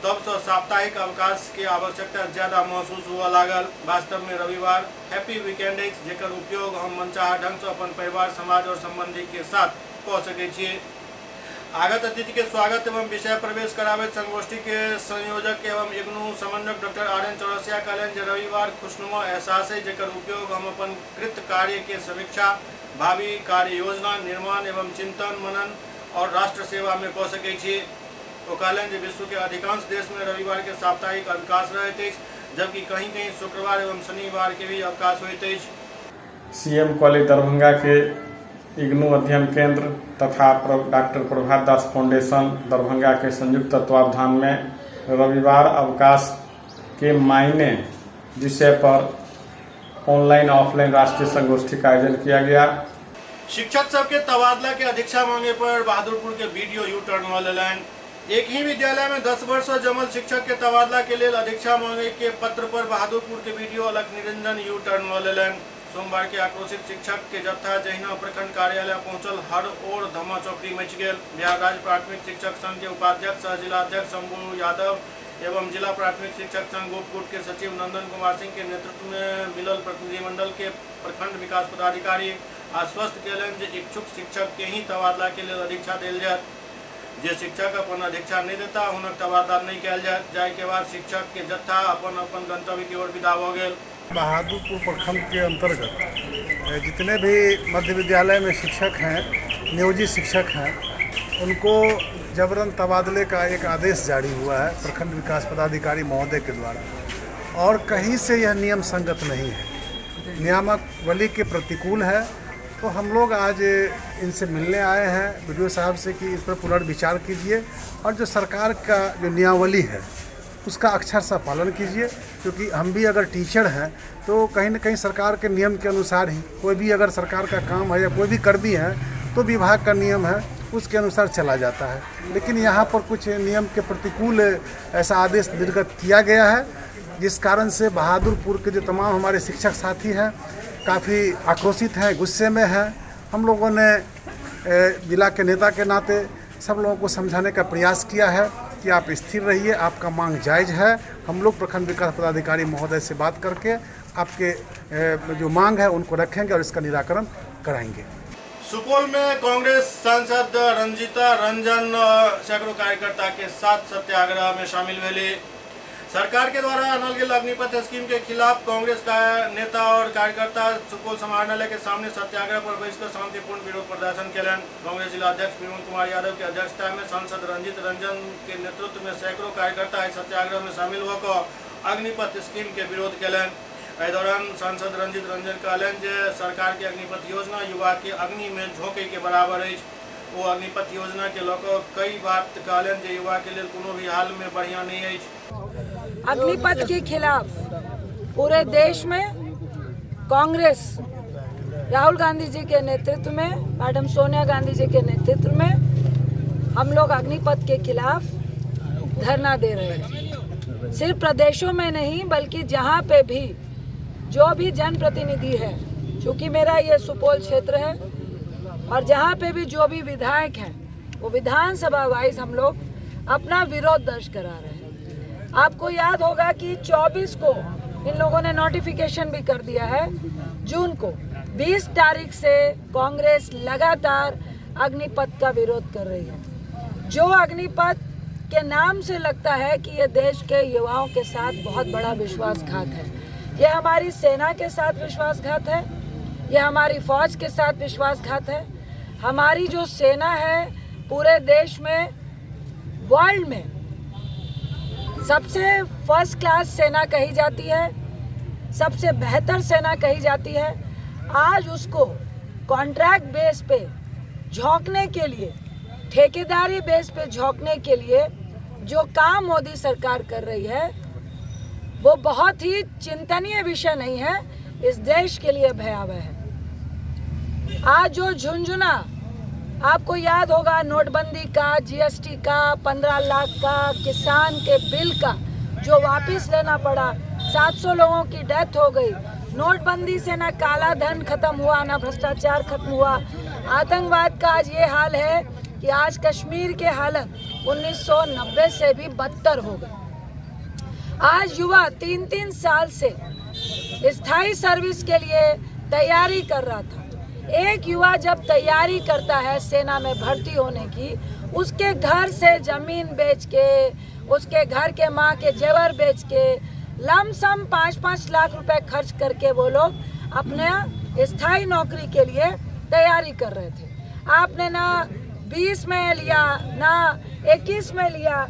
तबसँ साप्ताहिक अवकाश के आवश्यकता ज्यादा महसूस हुअ लागल। वास्तव में रविवार हैप्पी वीकेंड अछि, जेकर उपयोग हम मनचाहा ढंग से अपन परिवार, समाज और संबंधी के साथ कऽ सकै छियै। आगत अतिथि के स्वागत एवं विषय प्रवेश कराबैत संगोष्ठी के संयोजक एवं इग्नू समन्वयक डॉक्टर आर एन चौरसिया कहलनि जे रविवार खुशनुमा एहसास है, जेकर उपयोग हम अपन कृत कार्य के समीक्षा, भावी कार्य योजना निर्माण एवं चिंतन मनन और राष्ट्र सेवा में कऽ सकै छी। ओ कहलनि जे विश्व के अधिकांश देश में रविवार के साप्ताहिक अवकाश रहैत अछि, जबकि कहीं कहीं शुक्रवार एवं शनिवार के भी अवकाश होइत अछि। सीएम कॉलेज दरभंगा के इग्नू अध्ययन केंद्र तथा डॉक्टर प्रभात दास फाउंडेशन दरभंगा के संयुक्त तत्वावधान में रविवार अवकाश के मायने विषय पर ऑनलाइन ऑफलाइन राष्ट्रीय संगोष्ठी का आयोजन किया गया। शिक्षक सबके तबादला के अधीक्षा मांगे पर बहादुरपुर के बीडीओ यू टर्न लऽ लेलनि। एक ही विद्यालय में 10 वर्ष से जमल शिक्षक के तबादला के लेल अधीक्षा मांगे के पत्र पर बहादुरपुर के बीडीओ अलख निरंजन यू टर्न लऽ लेलनि। सोमवार के आक्रोशित शिक्षक के जत्था जहिना प्रखंड कार्यालय पहुंचल, हर ओर धमा चौकड़ी मचि गेल। बिहार राज्य प्राथमिक शिक्षक संघ के उपाध्यक्ष सह जिलाध्यक्ष शंभू यादव एवं जिला प्राथमिक शिक्षक संघ गोपकोट के सचिव नंदन कुमार सिंह के नेतृत्व में मिलल प्रतिनिधिमंडल के प्रखंड विकास पदाधिकारी आश्वस्त कयलनि जे इच्छुक शिक्षक के ही तबादला के लेल अधीक्षा देल जायत। जे शिक्षक अपन अधीक्षा नहि देता हुनक तबादला नहि कयल जायत। जाहि के बाद शिक्षक के जत्था अपन अपन गंतव्य की ओर विदा भऽ गेल। बहादुरपुर प्रखंड के अंतर्गत जितने भी मध्य विद्यालय में शिक्षक हैं, नियोजित शिक्षक हैं, उनको जबरन तबादले का एक आदेश जारी हुआ है प्रखंड विकास पदाधिकारी महोदय के द्वारा, और कहीं से यह नियम संगत नहीं है, नियमावली के प्रतिकूल है। तो हम लोग आज इनसे मिलने आए हैं बीडीओ साहब से कि इस पर पुनर्विचार कीजिए और जो सरकार का जो नियमावली है उसका अक्षरशः पालन कीजिए, क्योंकि हम भी अगर टीचर हैं तो कहीं ना कहीं सरकार के नियम के अनुसार ही कोई भी अगर सरकार का काम है या कोई भी कर्मी है तो विभाग का नियम है उसके अनुसार चला जाता है। लेकिन यहाँ पर कुछ नियम के प्रतिकूल ऐसा आदेश निर्गत किया गया है, जिस कारण से बहादुरपुर के जो तमाम हमारे शिक्षक साथी हैं काफ़ी आक्रोशित हैं, गुस्से में हैं। हम लोगों ने जिला के नेता के नाते सब लोगों को समझाने का प्रयास किया है कि आप स्थिर रहिए, आपका मांग जायज़ है। हम लोग प्रखंड विकास पदाधिकारी महोदय से बात करके आपके जो मांग है उनको रखेंगे और इसका निराकरण कराएंगे। सुपौल में कांग्रेस सांसद रंजीता रंजन सैकड़ों कार्यकर्ता के साथ सत्याग्रह में शामिल भेली। सरकार के द्वारा आनल गेल अग्निपथ स्कीम के खिलाफ कांग्रेस का नेता और कार्यकर्ता सुपौल समाहरणालय के सामने सत्याग्रह पर बैसकर शांतिपूर्ण विरोध प्रदर्शन केलनि। कांग्रेस जिला अध्यक्ष विमल कुमार यादव के अध्यक्षता में सांसद रंजीत रंजन के नेतृत्व में सैकड़ों कार्यकर्ता एहि सत्याग्रह में शामिल होकर अग्निपथ स्कीम के विरोध केलनि। एहि दौरान सांसद रंजीत रंजन कहलनि जे सरकार के अग्निपथ योजना युवा के अग्नि में झोंके के बराबर अछि। ओ अग्निपथ योजना के लऽ कऽ कई बात कहलनि जे युवा के लेल कोनो भी हाल में बढ़िया नहीं अछि। अग्निपथ के खिलाफ पूरे देश में कांग्रेस राहुल गांधी जी के नेतृत्व में, मैडम सोनिया गांधी जी के नेतृत्व में हम लोग अग्निपथ के खिलाफ धरना दे रहे हैं। सिर्फ प्रदेशों में नहीं बल्कि जहां पे भी जो भी जनप्रतिनिधि है, चूँकि मेरा ये सुपौल क्षेत्र है और जहां पे भी जो भी विधायक हैं वो विधानसभा वाइज हम लोग अपना विरोध दर्ज करा रहे हैं। आपको याद होगा कि 24 को इन लोगों ने नोटिफिकेशन भी कर दिया है, जून को 20 तारीख से कांग्रेस लगातार अग्निपथ का विरोध कर रही है। जो अग्निपथ के नाम से लगता है कि ये देश के युवाओं के साथ बहुत बड़ा विश्वासघात है, ये हमारी सेना के साथ विश्वासघात है, ये हमारी फौज के साथ विश्वासघात है। हमारी जो सेना है पूरे देश में, वर्ल्ड में सबसे फर्स्ट क्लास सेना कही जाती है, सबसे बेहतर सेना कही जाती है। आज उसको कॉन्ट्रैक्ट बेस पे झोंकने के लिए, ठेकेदारी बेस पे झोंकने के लिए जो काम मोदी सरकार कर रही है वो बहुत ही चिंतनीय विषय नहीं है, इस देश के लिए भयावह है। आज जो झुंझुना आपको याद होगा नोटबंदी का, जीएसटी का, 15 लाख का, किसान के बिल का जो वापस लेना पड़ा, 700 लोगों की डेथ हो गई। नोटबंदी से ना काला धन खत्म हुआ ना भ्रष्टाचार खत्म हुआ। आतंकवाद का आज ये हाल है कि आज कश्मीर के हालत 1990 से भी बदतर हो गई। आज युवा 3-3 साल से स्थायी सर्विस के लिए तैयारी कर रहा था। एक युवा जब तैयारी करता है सेना में भर्ती होने की, उसके घर से जमीन बेच के, उसके घर के माँ के जेवर बेच के, लमसम 5-5 लाख रुपए खर्च करके वो लोग अपने स्थायी नौकरी के लिए तैयारी कर रहे थे। आपने ना 20 में लिया, ना 21 में लिया,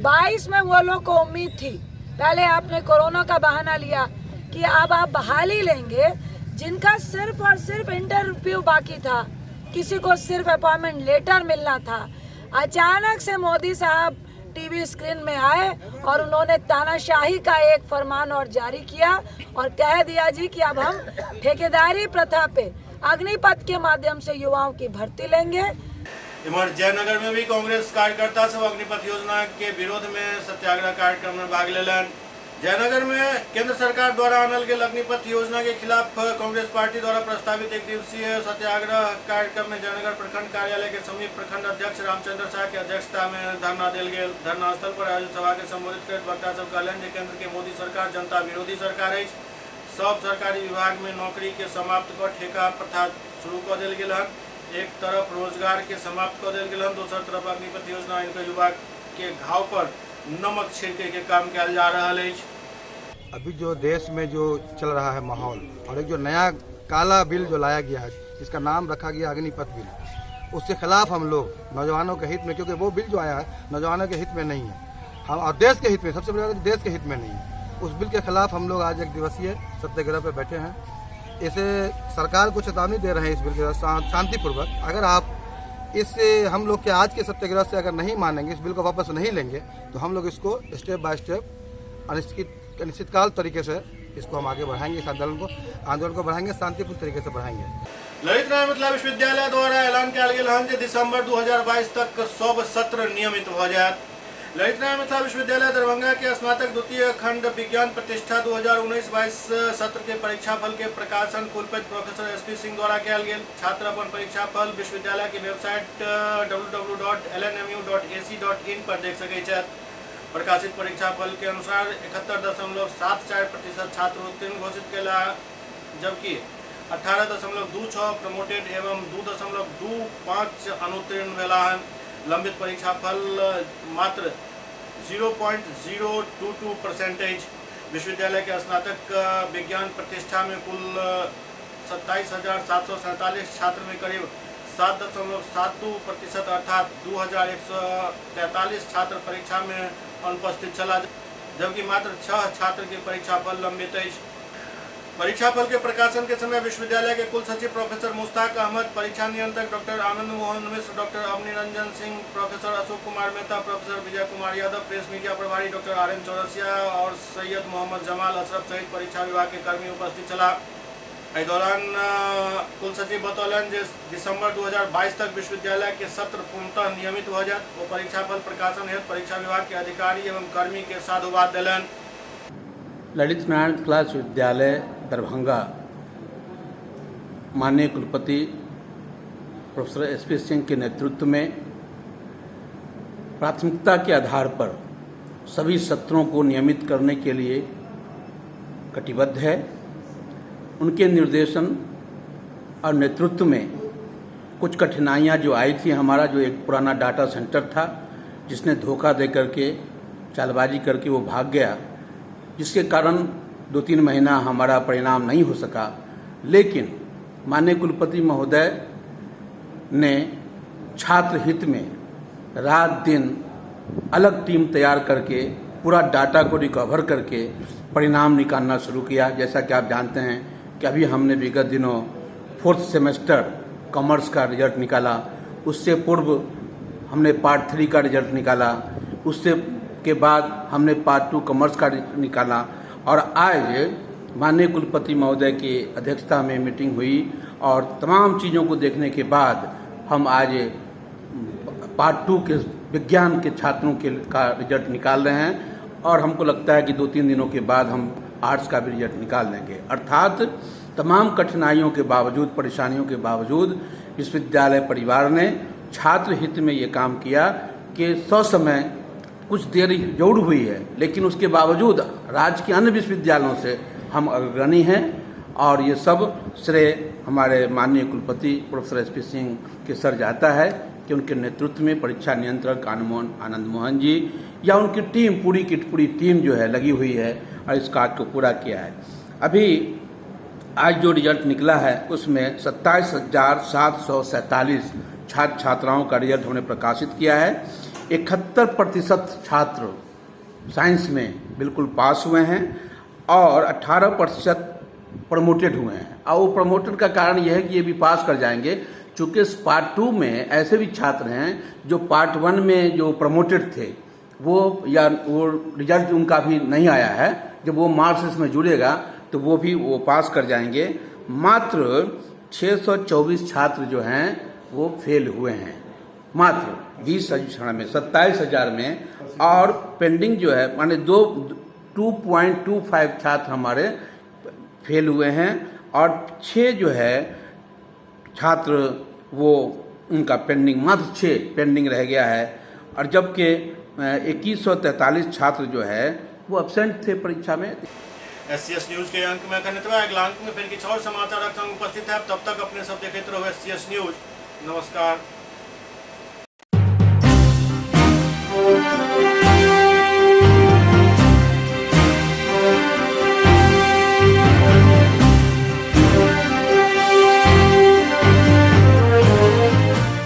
22 में वो लोग को उम्मीद थी। पहले आपने कोरोना का बहाना लिया कि अब आप बहाली लेंगे, जिनका सिर्फ और सिर्फ इंटरव्यू बाकी था, किसी को सिर्फ अपॉइंटमेंट लेटर मिलना था। अचानक से मोदी साहब टीवी स्क्रीन में आए और उन्होंने तानाशाही का एक फरमान और जारी किया और कह दिया जी कि अब हम ठेकेदारी प्रथा पे अग्निपथ के माध्यम से युवाओं की भर्ती लेंगे। इमहर जयनगर में भी कांग्रेस कार्यकर्ता सब अग्निपथ योजना के विरोध में सत्याग्रह कार्यक्रम में भाग लेलनि। जयनगर में केंद्र सरकार द्वारा आनल गेल अग्निपथ योजना के खिलाफ कांग्रेस पार्टी द्वारा प्रस्तावित एक दिवसीय सत्याग्रह कार्यक्रम में जयनगर प्रखंड कार्यालय के समीप प्रखंड अध्यक्ष रामचंद्र शाह के अध्यक्षता में धरना देल गेल। धरना स्थल पर आयोजित सभा के संबोधित करैत वक्ता सब कहलनि जे केंद्र के मोदी सरकार जनता विरोधी सरकार अछि। सब सरकारी विभाग में नौकरी के समाप्त कऽ ठेका प्रथा शुरू कऽ देल गेल हन। एक तरफ रोजगार के समाप्त कऽ देल गेल हन, दोसर तरफ अग्निपथ योजना इनके युवा के घाव पर नमक छिड़के के काम कयल जा रहल अछि। अभी जो देश में जो चल रहा है माहौल और एक जो नया काला बिल जो लाया गया है, जिसका नाम रखा गया अग्निपथ बिल, उसके खिलाफ हम लोग नौजवानों के हित में, क्योंकि वो बिल जो आया है नौजवानों के हित में नहीं है, हम और देश के हित में, सबसे बड़ी बात देश के हित में नहीं है। उस बिल के खिलाफ हम लोग आज एक दिवसीय सत्याग्रह पर बैठे हैं। इसे सरकार को चेतावनी दे रहे हैं इस बिल के शांतिपूर्वक, अगर आप इस हम लोग के आज के सत्याग्रह से अगर नहीं मानेंगे, इस बिल को वापस नहीं लेंगे, तो हम लोग इसको स्टेप बाय स्टेप अनिश्चितकाल तरीके से इसको हम आगे बढ़ाएंगे। इस आंदोलन को बढ़ाएंगे, शांतिपूर्ण तरीके से बढ़ाएंगे। ललित नारायण मिथिला विश्वविद्यालय द्वारा ऐलान कयल गेल हन जे दिसंबर 2022 तक सब सत्र नियमित भऽ जायत। ललित नारायण मिथिला विश्वविद्यालय दरभंगा के स्नातक द्वितीय खंड विज्ञान प्रतिष्ठा 2019-22 सत्र के परीक्षाफल के प्रकाशन कुलपति प्रोफेसर एसपी सिंह द्वारा कयल गेल। छात्र अपन परीक्षाफल विश्वविद्यालय के वेबसाइट www.lnmu.ac.in पर देख सकैत छथि। प्रकाशित परीक्षाफल के अनुसार 71.74% छात्र उत्तीर्ण घोषित कयला, जबकि 18.26 प्रमोटेड एवं 2.25 अनुत्तीर्ण भेला हन। लंबित परीक्षाफल मात्र 0.022% अछि। विश्वविद्यालय के स्नातक विज्ञान प्रतिष्ठा में कुल 27,747 छात्र में करीब 7.72% अर्थात 2,143 छात्र परीक्षा में अनुपस्थित छला, जबकि मात्र 6 छात्र के परीक्षाफल लंबित अछि। परीक्षाफल के प्रकाशन के समय विश्वविद्यालय के कुल सचिव प्रोफेसर मुश्ताक अहमद, परीक्षा नियंत्रक doctor Anand Mohan Mishra, doctor Avani Ranjan Singh, professor Ashok Kumar Mehta, professor Vijay Kumar Yadav, press media प्रभारी डॉक्टर आर एन चौरसिया और सैयद मोहम्मद जमाल अशरफ सहित परीक्षा विभाग के कर्मी उपस्थित छला। एहि दौरान कुल सचिव बतौलनि जे दिसंबर 2022 तक विश्वविद्यालय के सत्र पूर्णतः नियमित भऽ जायत। ओ परीक्षाफल प्रकाशन हेतु परीक्षा विभाग के अधिकारी एवं कर्मी के साधुवाद देलनि। ललित नारायण मिथिला विश्वविद्यालय दरभंगा माननीय कुलपति प्रोफेसर एसपी सिंह के नेतृत्व में प्राथमिकता के आधार पर सभी सत्रों को नियमित करने के लिए कटिबद्ध है। उनके निर्देशन और नेतृत्व में कुछ कठिनाइयां जो आई थी, हमारा जो एक पुराना डाटा सेंटर था जिसने धोखा दे करके चालबाजी करके वो भाग गया, जिसके कारण 2-3 महीना हमारा परिणाम नहीं हो सका। लेकिन माननीय कुलपति महोदय ने छात्र हित में रात दिन अलग टीम तैयार करके पूरा डाटा को रिकवर करके परिणाम निकालना शुरू किया। जैसा कि आप जानते हैं कि अभी हमने विगत दिनों 4th semester commerce का रिजल्ट निकाला, उससे पूर्व हमने पार्ट 3 का रिजल्ट निकाला, उससे के बाद हमने पार्ट 2 कॉमर्स का निकाला और आज माननीय कुलपति महोदय की अध्यक्षता में मीटिंग हुई और तमाम चीज़ों को देखने के बाद हम आज पार्ट 2 के विज्ञान के छात्रों के का रिजल्ट निकाल रहे हैं और हमको लगता है कि 2-3 दिनों के बाद हम आर्ट्स का भी रिजल्ट निकाल लेंगे। अर्थात तमाम कठिनाइयों के बावजूद, परेशानियों के बावजूद विश्वविद्यालय परिवार ने छात्र हित में ये काम किया। के ससमय कुछ देरी जरूर हुई है, लेकिन उसके बावजूद राज्य के अन्य विश्वविद्यालयों से हम अग्रणी हैं और ये सब श्रेय हमारे माननीय कुलपति प्रोफेसर एस पी सिंह के सर जाता है कि उनके नेतृत्व में परीक्षा नियंत्रक आनंद मोहन जी या उनकी टीम, पूरी की पूरी टीम जो है लगी हुई है और इस कार्य को पूरा किया है। अभी आज जो रिजल्ट निकला है उसमें 27,747 छात्र छात्राओं का रिजल्ट हमने प्रकाशित किया है। 71% छात्र साइंस में बिल्कुल पास हुए हैं और 18% प्रमोटेड हुए हैं। और वो प्रमोटेड का कारण यह है कि ये भी पास कर जाएंगे, चूँकि पार्ट 2 में ऐसे भी छात्र हैं जो पार्ट 1 में जो प्रमोटेड थे वो या वो रिजल्ट उनका भी नहीं आया है, जब वो मार्क्स इसमें जुड़ेगा तो वो भी वो पास कर जाएंगे। मात्र 624 छात्र जो हैं वो फेल हुए हैं, मात्र 20 में 27,000 में। और पेंडिंग जो है माने 2.25 छात्र हमारे फेल हुए हैं और 6 जो है छात्र वो उनका पेंडिंग, मात्र 6 पेंडिंग रह गया है। और जबकि 2143 छात्र जो है वो एब्सेंट थे परीक्षा में। एससीएस न्यूज के अंक में अगला अंक में फिर किछु और समाचारक संग उपस्थित है। तब तक अपने सब देखते रहो एससीएस न्यूज। नमस्कार।